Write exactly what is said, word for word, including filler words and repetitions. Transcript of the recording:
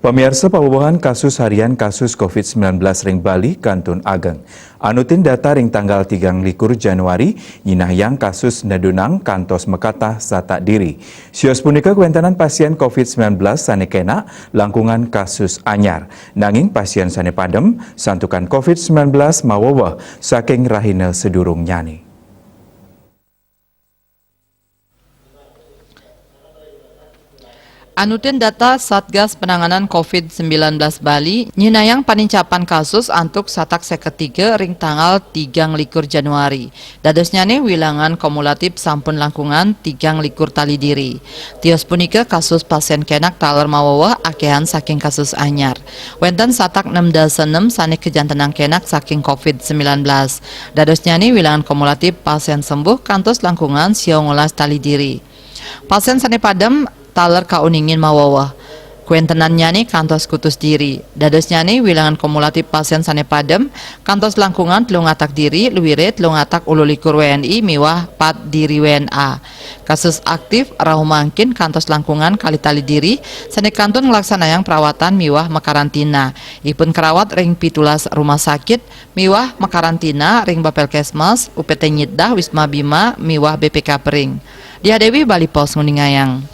Pamiarsa, pawowohan kasus harian kasus covid sembilan belas ring Bali kantun ageng. Anutin data ring tanggal tigang likur Januari, nyinahang kasus nedunang kantos makatah satak diri. Sios punika kawéntenan pasien covid sembilan belas sané kénak langkungan kasus anyar. Nanging pasien sané padem santukan covid sembilan belas maweweh saking rahina sadurungnyané. Anutin data Satgas Penanganan covid sembilan belas Bali, nyinahang panincapan kasus antuk satak séket tiga ring tanggal tigang likur Januari. Dadosnyané wilangan kumulatif sampun langkungan tigang likur tali diri. Tios punika kasus pasien kénak taler maweweh akéhan saking kasus anyar. Wénten satak nem dasa nem sané kajantenang kénak saking covid sembilan belas. Dadosnyané wilangan kumulatif pasien sembuh kantos langkungan sia ngolas tali diri. Pasien sané padem taler kauningin maweweh. Kawéntenannyané kantos kutus diri. Dadosnyané wilangan kumulatif pasien sané padem kantos langkungan telung atak diri, luiré telung atak ulu likur W N I miwah pat diri W N A. Kasus aktif rauh mangkin kantos langkungan kalih tali diri sané kantun nglaksanayang perawatan miwah makarantina. Ipun karawat ring pitulas rumah sakit miwah makarantina ring Bapelkesmas, U P T Nyitdah, Wisma Bima, miwah B P K Pering. Diah Dewi, Bali Post, nguningayang.